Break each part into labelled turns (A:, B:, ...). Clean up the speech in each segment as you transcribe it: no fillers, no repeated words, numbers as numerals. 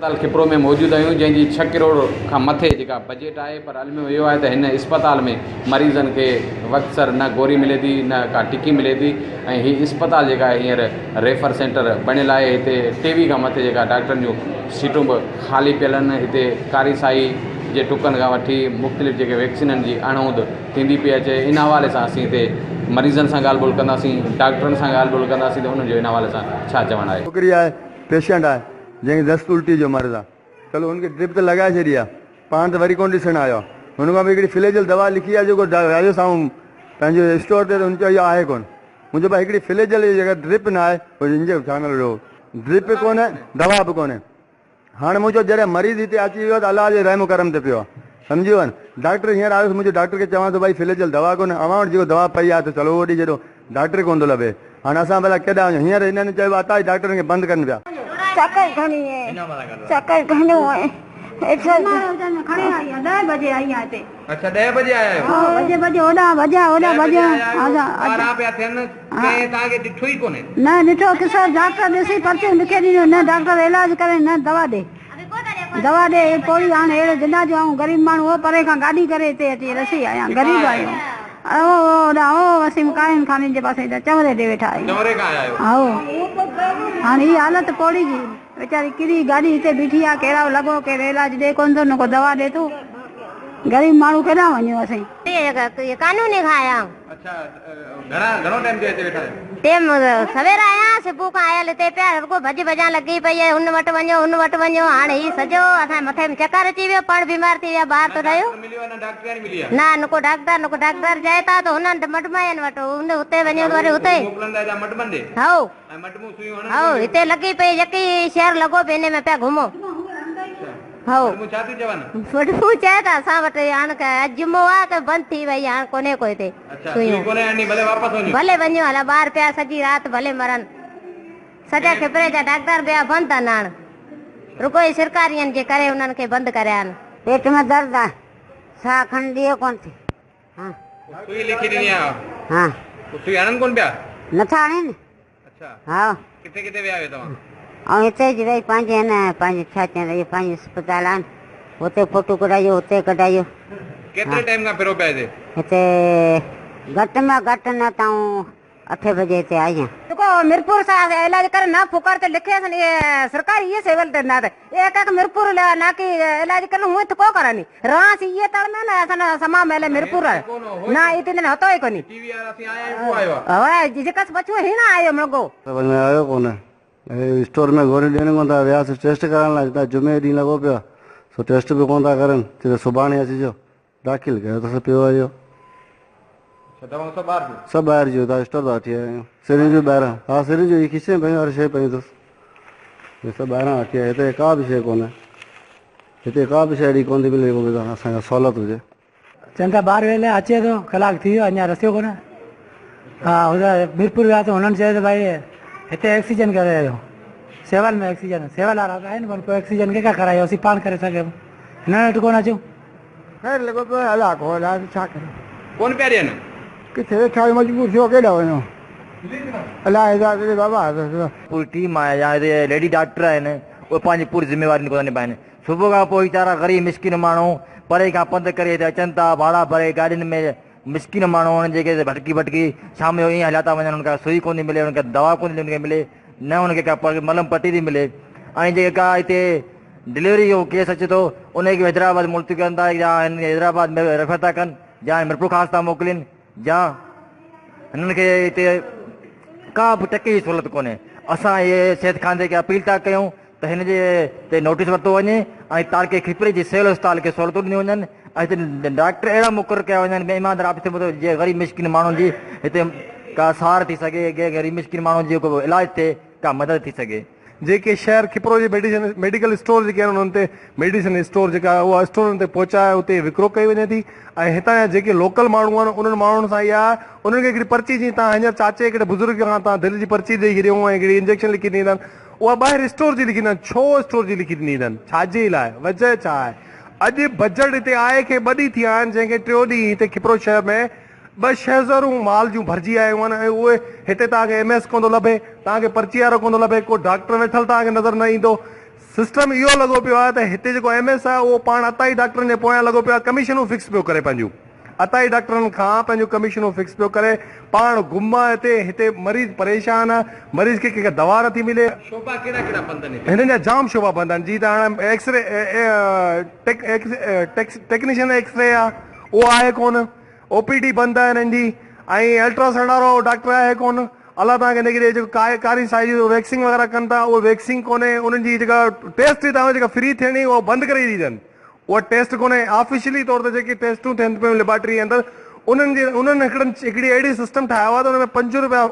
A: اسپتال کپرو ۾ موجود آهيون جنهن جي ڇهه ڪروڙ کان مٿي جيڪا بجيٽ آهي پر الميو اهو آهي ته هن اسپتال ۾ مريضن کي وقت سر نه گوري ملي ٿي نه ڪا ٽڪي ملي ٿي ۽ هي اسپتال جيڪا آهي هينئر ريفر سينٽر بڻيل آهي هتي ٽيويهه کان مٿي جيڪا ڊاڪٽرن جون سيٽون به خالي پيل آهن هتي ڪاري سائي جي ٽڪن کان وٺي مختلف جيڪي ويڪسينن جي اڻهوند ٿيندي پئي اچي ان حوالي سان اسين هتي مريضن سان ڳالهه ٻولهه ڪنداسين ڊاڪٽرن سان ڳالهه ٻولهه ڪنداسين ته انهن جو ان حوالي سان ڇا چوڻ آهي.
B: ڇوڪري آهي پيشنٽ آهي جنهن کي دست الٽي جو مرض آ چلو هن کي ڊرپ ته لڳائي ڇڏي آ پاڻ ته وري ڪونه ڏسڻ آيو آ هن کان به هڪڙي فليجل دوا لکي آ جيڪو آيس آئون پنهنجو اسٽور تي ته هن چيو اهو آهي ڪونه مون چيو ڀاء هڪڙي فليجل جي جيڪا ڊرپ نه آهي هن چيو ڇا نالو ڏيو ڊرپ به ڪونه دوا به ڪونه هاڻي مون چيو جڏهن مريض هتي اچي ويو ته الله جي رحم و ڪرم تي پيو آ سمجهي ويو نه ڊاڪٽر هينئر آيس مون چيو ڊاڪٽر کي چوان ٿو ڀائي فليجل دوا ڪونه اوهان وٽ جيڪو دوا پئي آ ته چلو اهو ڏئي ڇڏو ڊاڪٽر ڪونه ٿو لڀي. هاڻ اسان ڀلا ڪيڏانهن وڃون. هينئر هنن چيو عطا جي ڊاڪٽرن کي بند ڪن پيا.
C: چڪر گهڻي اي چڪر گهڻو اي
D: کڻي آئي آهيان ڏهه بجي آئي آهيان هتي.
A: اڇا ڏهه بجي آيا آهيو.
D: ها بجي بجي هوڏانهن ڀڄان هوڏانهن
A: ڏهه بجي
D: ڀڄان
A: آيا آهيو ٻارهن پيا ٿين ڪنهن توهان کي ڏٺو ئي ڪونهي.
D: نه ڏٺو ڪسر ڊاڪٽر ڏسي پرچيون لکي ڏنيون نه ڊاڪٽر علاج ڪري نه دوا ڏي دوا ڏي هي پوڙهي هاڻي اهڙو جناح جو آئون غريب ماڻهو هو پري کان گاڏي ڪري هتي اچي رسي آهيان غريب آهيون. او هوڏانهن او وسيم قائم خاني جي پاسي ته چونري تي ويٺا آهيون.
A: چونري کان آيا آهيو؟
D: هائو. هاڻي هي حالت پوڙهي جي. ويچاري ڪري گاڏي هتي بيٺي آ ڪهڙا لڳو ڪير علاج ڏي ڪونه ٿو نه ڪو دوا ڏي ٿو. غريب ماڻهو ڪيڏانهن وڃون اسين.
E: قانوني کان آيا آهيون.
A: اڇا گهڻا گهڻو ٽائيم ٿيو هتي ويٺا آهيو؟
E: ٽيم سوير آيا آهيان صبح کان آيل هتي پيا رڳو ڀڄ ڀڄان لڳي پئي آهي هن وٽ وڃو هن وٽ وڃو هاڻي هي سڄو اسان جي مٿي ۾ چڪر اچي ويو پاڻ بيمار ٿي ويا ٻار ته رهيو نه نڪو ڊاڪٽر نڪو ڊاڪٽر چئي ٿا ته هنن مڊمين وٽ هن هتي وڃو ته وري هتي هائو هائو هتي لڳي پئي يڪي شهر لڳو پيو انهي ۾ پيا گهمو هائو مڊمون چئي ٿا اسان وٽ هاڻ اڄ جمعو آهي ته بند ٿي وئي هاڻ ڪونهي ڪو هتي سوئيون ڀلي وڃو هلا ٻار پيا سڄي رات ڀلي مرن سڄا کپري جا ڊاڪٽر ٻيا بند آهن هاڻ رڳو هي سرڪارين جي ڪري انهن کي بند ڪريا آهن.
C: پيٽ ۾ درد آ ساھ کڻڻ ڏئي ڪون ٿي. ها.
A: سوئي لکي ڏني آ.
C: ها.
A: سوئي هڻن ڪون پيا؟
C: نٿا هڻين.
A: اڇا.
C: ها.
A: ڪٿي ڪٿي ويا آهيو توهان؟
C: آئون هتي جي وئي پنهنجي هن پنهنجي ڇا چوندا اهي پنهنجي اسپتال آهن هتي فوٽو ڪڍايو هتي ڪڍايو.
A: ڪيتري ٽائيم کان ڦرو پيا هتي؟
C: هتي گهٽ ۾ گهٽ نه ته آئون اٺين بجي هتي آئي آهيان.
D: جيڪو ميرپور سان علاج ڪري نه ڦوڪار تي لکي اسان اي سرڪاري اي سول تي نه ته اي ڪاڪ ميرپور لا نه ڪي علاج ڪرن هو ته ڪو ڪرني ران سي اي تڙ ۾ نه اسان سما ميل ميرپور نه اي تي نه هتو ئي ڪوني
A: ٽي وي وارا اسين آيا آهيون ڪو آيو
D: آ هو جيڪس پڇو هيڻا آيو مڙگو.
B: سمجھ ۾ آيو ڪونه هي اسٽور ۾ گوريون ڏين ڪونه ٿا وياسين ٽيسٽ ڪرائڻ لاء چون ٿا جمعي ڏينهن لڳو پيو آ سو ٽيسٽ به ڪونه ٿا ڪرن چي ته سڀاڻي اچجو داخل ڪيو اٿس پيو آهي اهو.
A: اڇا دوائون سڀ ٻاهر جون.
B: سڀ ٻاهر جون هتان اسٽور تان وٺي آيا آهيون سرنجون ٻاهران ها سرنجون هي کيسي ۾ پيون هر شيء پيون اٿس هي سڀ ٻاهران وٺي آيا هتي ڪا به شيء ڪونهي هتي ڪا به شيء اهڙي ڪونه ٿي ملي جيڪو اسان کي سهولت هجي.
F: چون ٿا ٻار ويل آهي اچي ٿو ڪلاڪ ٿي ويو اڃا رسيو ڪونه ها هتي ميرپور ويا ته هنن چيو ته ڀائي هتي ايڪسيجن ڪري آيو سيول ۾ ايڪسيجن سيول وارا ته آهن پر پوء ايڪسيجن ڪنهن کان ڪرايو اسين پاڻ ڪري سگهيم هنن وٽ ڪونه اچون.
G: خير لڳو پيو آهي الله کي اولاد ڇا ڪريون.
A: ڪونه پيا ڏين.
G: ڪٿي ويٺا آهيون مجبور ٿيو ڪيڏانهن وڃون الله هدايت ڏي بابا.
H: پوري ٽيم آهي يا هتي ليڊي ڊاڪٽر آهن اهي پنهنجي پوري ذميواري ڪونه نڀائين صبح کان پوء ويچارا غريب مسڪين ماڻهو پري کان پنڌ ڪري هتي اچن ٿا ڀاڙا ڀري گاڏين ۾ مسڪين ماڻهو انهن جيڪي ڀٽڪي ڀٽڪي شام جو ائين هليا ٿا وڃن انهن کي سوئي ڪونه ٿي ملي انهن کي دوا ڪونه ٿي انهن کي ملي نه انهن کي ڪا ملم پٽي ٿي ملي ۽ جيڪا ڪا هتي ڊليوري جو ڪيس اچي ٿو ان کي حيدرآباد ملتوي ڪن ٿا يا هن کي حيدرآباد ۾ ريفر ٿا ڪن يا ميرپورخاص ٿا موڪلين يا هنن کي هتي ڪا به ٽڪي جي سهولت ڪونهي اسان اهي صحت کاتي کي اپيل ٿا ڪيون ته هن جي تي نوٽيس ورتو وڃي ۽ تعلقي کپري جي سول اسپتال کي سهولتون ڏنيون وڃن ۽ هتي ڊاڪٽر اهڙا مقرر ڪيا وڃن ۾ ايماندار آفيسر مطلب جي غريب مسڪين ماڻهن جي هتي ڪا سار ٿي سگهي غريب مسڪين ماڻهن جو ڪو علاج ٿئي ڪا مدد ٿي سگهي.
I: جيڪي شهر کپرو جي ميڊيسن ميڊيڪل اسٽور جيڪي آهن انهن تي ميڊيسن اسٽور جيڪا آهي اها اسٽورن تي پهچائي اتي وڪرو ڪئي وڃي ٿي ۽ هتان جا جيڪي لوڪل ماڻهو آهن انهن ماڻهن سان اها آهي انهن کي هڪڙي پرچي جيئن توهان هينئر چاچي هڪڙي بزرگ کان توهان دل جي پرچي ڏئي ڇڏيون ۽ هڪڙي انجيڪشن لکي ڏني اٿن اها ٻاهر اسٽور جي لکي ڏني ڇو اسٽور جي لکي ڏني اٿن ڇا جي لاء وجه ڇا آهي اڄ بجٽ هتي آئي کي ٻه ڏينهن ٿيا آهن جنهن کي ٽيو ڏينهن هتي کپرو شهر ۾ ٻه شهزرون مال جون ڀرجي آيون آهن ۽ اهي هتي توهان کي ايم ايس ڪونه ٿو لڀي، توهان کي پرچي وارو ڪونه ٿو لڀي، ڪو ڊاڪٽر ويٺل توهان کي نظر نه ايندو. سسٽم اهو لڳو پيو آهي ته هتي جيڪو ايم ايس آهي اهو پاڻ عطائي ڊاڪٽرن جي پويان لڳو پيو آهي ڪميشنون فڪس پيو ڪري پنهنجون عطائي ڊاڪٽرن کان پنهنجون ڪميشنون فڪس پيو ڪري پاڻ گم آهي هتي هتي مريض پريشان آهي مريض کي ڪنهن کي دوا نٿي ملي.
A: شعبا ڪهڙا ڪهڙا بند آهن هتي؟
I: هنن جا جام شعبا بند آهن جيئن ته هاڻي X ray technician X ray آهي اهو آهي ڪونه او پي ڊي بند آهي هنن جي ۽ الٽرا سائونڊ وارو ڊاڪٽر آهي ڪونه الله توهان کي نگري جيڪو ڪاري ڪاري سائي جي ويڪسنگ وغيره ڪن ٿا اهو ويڪسنگ ڪونهي انهن جي جيڪا ٽيسٽ هتان جيڪا فري ٿيڻي اها بند ڪري ڏني اٿن اها ٽيسٽ ڪونهي آفيشلي طور تي جيڪي ٽيسٽون ٿين پيون ليبارٽري اندر انهن جي انهن هڪڙن هڪڙي اهڙي سسٽم ٺاهيو آهي ته ان ۾ 5 روپيا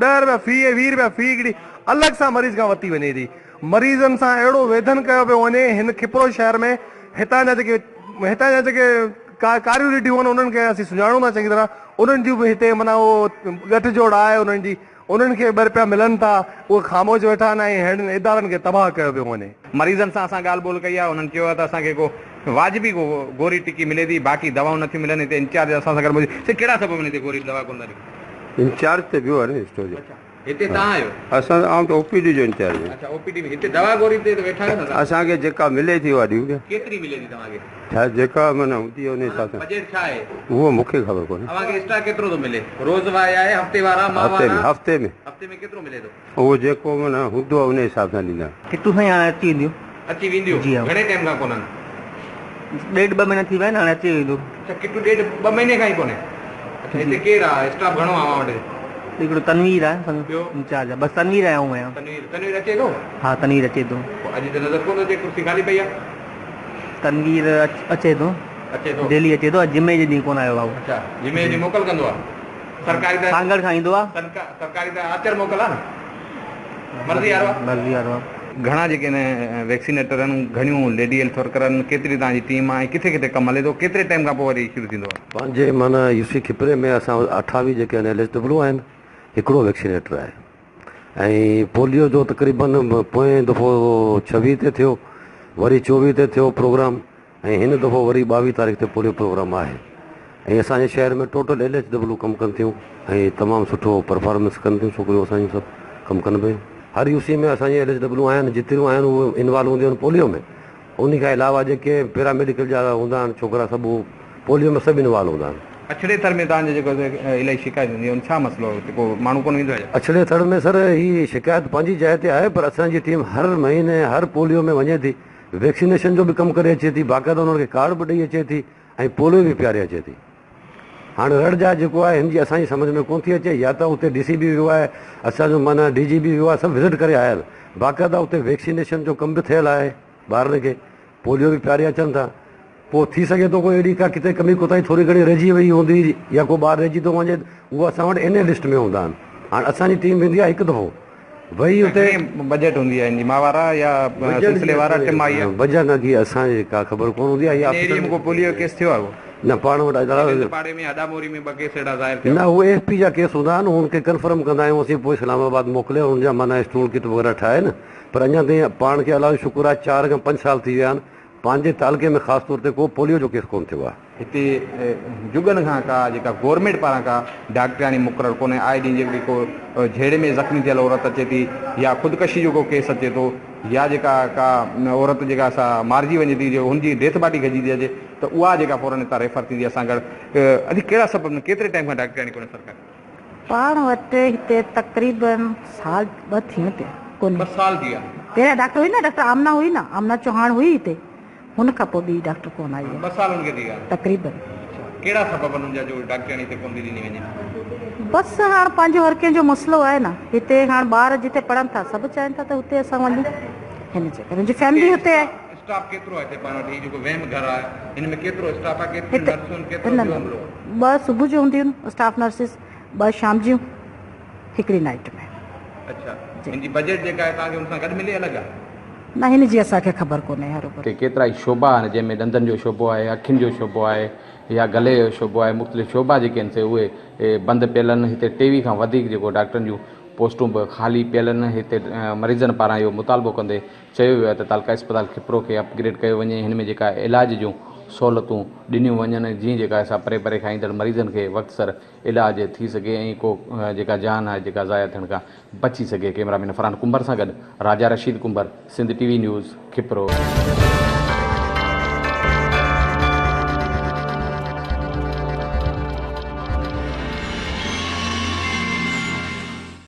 I: 10 روپيا في ۽ 20 روپيا في هڪڙي الڳ سان مريض کان ورتي وڃي ٿي مريضن سان اهڙو ويڌن ڪيو پيو وڃي هن کپرو شهر ۾ هتان جا جيڪي هتان جا جيڪي ڪاريون رڍيون آهن انهن کي اسين سڃاڻون ٿا چڱي طرح انهن جون به هتي معنيٰ اهو ڳٺ جوڙ آهي انهن جي انهن کي ٻه رپيا ملن ٿا اهي خاموش ويٺا آهن ۽ ههڙن ادارن کي تباهه ڪيو پيو وڃي.
A: مريضن سان اسان ڳالهه ٻولهه ڪئي آهي انهن چيو آهي ته اسان کي ڪو واجبي ڪو گوري ٽڪي ملي ٿي باقي دوائون نٿيون ملن هتي انچارج اسان سان گڏ موجود سائين ڪهڙا سبب آهن هتي گوري دوا ڪونه ٿا ڏيو.
B: انچارج ته ٻيو آهي نه اسٽور جو.
A: هتي توهان آهيو؟
B: اسان آئون ته او پي ڊي جو انچارج آهيان.
A: اڇا او پي ڊي ۾ هتي دوا گوري تي ته ويٺا آهيو نه توهان؟
B: اسان کي جيڪا ملي ٿي اها ڏيون پيا.
A: ڪيتري ملي ٿي توهان کي؟
B: ڇا جيڪا معنيٰ هوندي آهي ان حساب سان.
A: بجيٽ ڇا آهي؟
B: اهو مون کي خبر ڪونهي.
A: اوهان کي اسٽاڪ ڪيترو ٿو ملي؟ روز واري آهي هفتي وارا ماهه وارا؟
B: هفتي ۾ هفتي ۾.
A: هفتي ۾ ڪيترو ملي ٿو؟
B: اهو جيڪو معنيٰ هوندو آهي ان حساب سان ڏيندا.
J: ڪٽون سائين هاڻي اچي وينديون.
A: اچي وينديون؟
J: جي ها.
A: گهڻي ٽائيم کان ڪونهن؟
J: ڏيڍ ٻه مهينا ٿي ويا آهن هاڻي اچي ويندو.
A: اڇا ڪٽون ڏيڍ ٻه مهيني کان ئي ڪونهي. اڇا هتي ڪير آ اسٽاف گهڻو آ اوهان وٽ؟
J: هڪڙو تنوير آهي اسان جو
A: ٻيو؟
J: انچارج آهي بس تنوير آهي آئون آهيان.
A: تنوير تنوير اچي ٿو؟
J: ها تنوير اچي ٿو.
A: پوء اڄ ته نظر ڪونه ٿو اچي ڪرسي خالي پئي آ.
J: تنوير اچي ٿو.
A: اچي ٿو.
J: ڊيلي اچي ٿو اڄ جمعي جي ڏينهن ڪونه آيو آهي.
A: اڇا جمعي جي ڏينهن موڪل ڪندو آ. سرڪاري ته
J: سانگهڙ کان ايندو آ.
A: سرڪاري ته آچر موڪل آ نه. مرضي وارو آ.
J: مرضي وارو آ.
A: گهڻا جيڪي آهن ويڪسينيٽر آهن گهڻيون ليڊي هيلٿ ورڪر آهن ڪيتري توهان جي ٽيم آهي ۽ ڪٿي ڪٿي ڪم هلي ٿو ڪيتري ٽائيم کان پوء وري شروع ٿيندو آهي.
K: پنهنجي معنيٰ يو سي کپري ۾ اسان وٽ 28 جيڪي آهن ايل ايس ڊبليو آهن هڪڙو ويڪسينيٽر آهي ۽ پوليو جو تقريبن پوئين دفعو 26 تي ٿيو وري 24 تي ٿيو پروگرام ۽ هن دفعو وري 22 تاريخ تي پوليو پروگرام آهي ۽ اسان جي شهر ۾ ٽوٽل ايل ايڇ ڊبليو ڪم ڪن ٿيون ۽ تمام سٺو پرفارمنس ڪن ٿيون ڇوڪريون اسان جون سڀ ڪم ڪن پيون هر يو سي ۾ اسان جي ايل ايڇ ڊبليو آهن جيتريون آهن اهي انوالو هونديون آهن پوليو ۾ انهي کان علاوه جيڪي پيرا ميڊيڪل جا هوندا آهن ڇوڪرا سڀ اهي پوليو ۾ سڀ انوالو هوندا آهن.
A: اڇڙي ٿر ۾ توهان جي جيڪو الائي شڪايت هوندي آهي ان ڇا مسئلو آهي اتي ڪو ماڻهو ڪونه ويندو آهي ڇا؟
K: اڇڙي ٿر ۾ سر هي شڪايت پنهنجي جاء تي آهي پر اسان جي ٽيم هر مهيني هر پوليو ۾ وڃي ٿي ويڪسينيشن جو به ڪم ڪري اچي ٿي، باقاعده انهن کي ڪارڊ به ڏئي اچي ٿي ۽ پوليو به پياري اچي ٿي. هاڻي رڙ جا جيڪو آهي هن جي اسان جي سمجهه ۾ ڪونه ٿي اچي يا ته اتي ڊي سي به ويو آهي اسان جو معنيٰ ڊي جي به ويو آهي سڀ وزٽ ڪري آيا آهن باقاعده اتي ويڪسينيشن جو ڪم به ٿيل آهي ٻارن کي پوليو به پياري اچن ٿا پوء ٿي سگهي ٿو ڪو اهڙي ڪا ڪٿي ڪمي ڪوتاهي ٿوري گهڻي رهجي وئي هوندي يا ڪو ٻار رهجي ٿو وڃي اهو اسان وٽ ان لسٽ ۾ هوندا آهن هاڻي اسان جي ٽيم ويندي آهي هڪ دفعو وئي اتي
A: گهڻي بجيٽ هوندي آهي ان جي ماهوارا يا سلسلي وارا ٽماهي
K: بجيٽ جي اسان کي ڪا خبر ڪونه هوندي آهي
A: ان ايريي ۾ ڪو پوليو جو ڪيس ٿيو آهي ڪو؟
K: نه پاڻ وٽ
A: سنڌ پاڙي ۾ هڏا موري ۾ ٻه ڪيس اهڙا ظاهر ٿيا.
K: نه اهي ايف پي جا ڪيس هوندا آهن انهن کي ڪنفرم ڪندا آهيون اسين پوء اسلام آباد موڪلي انهن جا معنيٰ اسٽول ڪٽ وغيره ٺاهي نه پر اڃا تائين پاڻ کي الله جو شڪر آهي 4 کان 5 سال ٿي ويا آهن پنهنجي تعلقي ۾ خاص طور تي ڪو پوليو جو ڪيس ڪونه ٿيو آهي.
A: هتي جڳن کان ڪا جيڪا گورنمينٽ پاران ڪا ڊاڪٽرياڻي مقرر ڪونهي، آئي ڏينهن جيڪڏهن ڪو جهيڙي ۾ زخمي ٿيل عورت اچي ٿي يا خودڪشي جو ڪو ڪيس اچي ٿو يا جيڪا ڪا عورت جيڪا سا مارجي وڃي ٿي جو هن جي ڊيٿ باڊي کڄي ٿي اچي ته اها جيڪا فورن هتان ريفر ٿيندي اسان گڏ ادي ڪهڙا سبب آهن ڪيتري ٽائيم کان ڊاڪٽرياڻي ڪونهي سرڪاري.
D: پاڻ وٽ هتي تقريبن سال ٻه ٿيڻ پيا ڪونهي.
A: ٻه سال ٿي ويا.
D: پهريان ڊاڪٽر هئي نه ڊاڪٽر آمنه هئي نه آمنه چوهاڻ هئي هتي هن کان پوء ٻي ڊاڪٽر ڪونه آئي آهي.
A: ٻه سال هن کي ٿي ويا.
D: تقريبن.
A: اڇا ڪهڙا سبب آهن ان جا جو ڊاڪٽرياڻي هتي ڪونه ٿي ڏني وڃي.
D: بس هاڻ پنهنجو هر ڪنهن جو مسئلو آهي نه هتي هاڻ ٻار جتي پڙهن ٿا سڀ چاهين ٿا ته هتي اسان وڃون هن جي ڪري هن جي فيملي هتي آهي.
A: اسٽاف ڪيترو آهي هتي پاڻ وٽ هي جيڪو ويم گهر آهي هن ۾ ڪيترو اسٽاف آهي ڪيتريون نرسون ڪيترو ٻيو عملو آهي.
D: ٻه صبح جون هونديون آهن اسٽاف نرسز ٻه شام جون هڪڙي نائيٽ ۾.
A: اڇا هن جي بجيٽ جيڪا آهي توهان کي ان سان گڏ ملي الڳ آهي؟
D: نه هن جي اسان کي خبر ڪونهي هروڀرو.
A: هتي ڪيترائي شعبا آهن جنهن ۾ ڏندن جو شعبو آهي، اکين جو شعبو آهي يا گلي جو شعبو آهي مختلف شعبا جيڪي آهن سي اهي بند پيل آهن هتي 23 کان وڌيڪ جيڪو ڊاڪٽرن جون پوسٽون به خالي پيل آهن هتي مريضن پاران اهو مطالبو ڪندي چيو ويو آهي ته تعلقه اسپتال کپرو کي اپ گريڊ ڪيو وڃي هن ۾ جيڪا علاج جون سهولتون ڏنيون وڃن جيئن جيڪا سا پري پري کان ايندڙ مريضن کي وقت سر علاج ٿي سگهي ۽ ڪو جيڪا جان آهي جيڪا ضايع ٿيڻ کان بچي سگهي. ڪئميرا مين فرحان ڪنڀر سان گڏ Raja Rasheed Kumbhar, Sindh T V news, Khipro.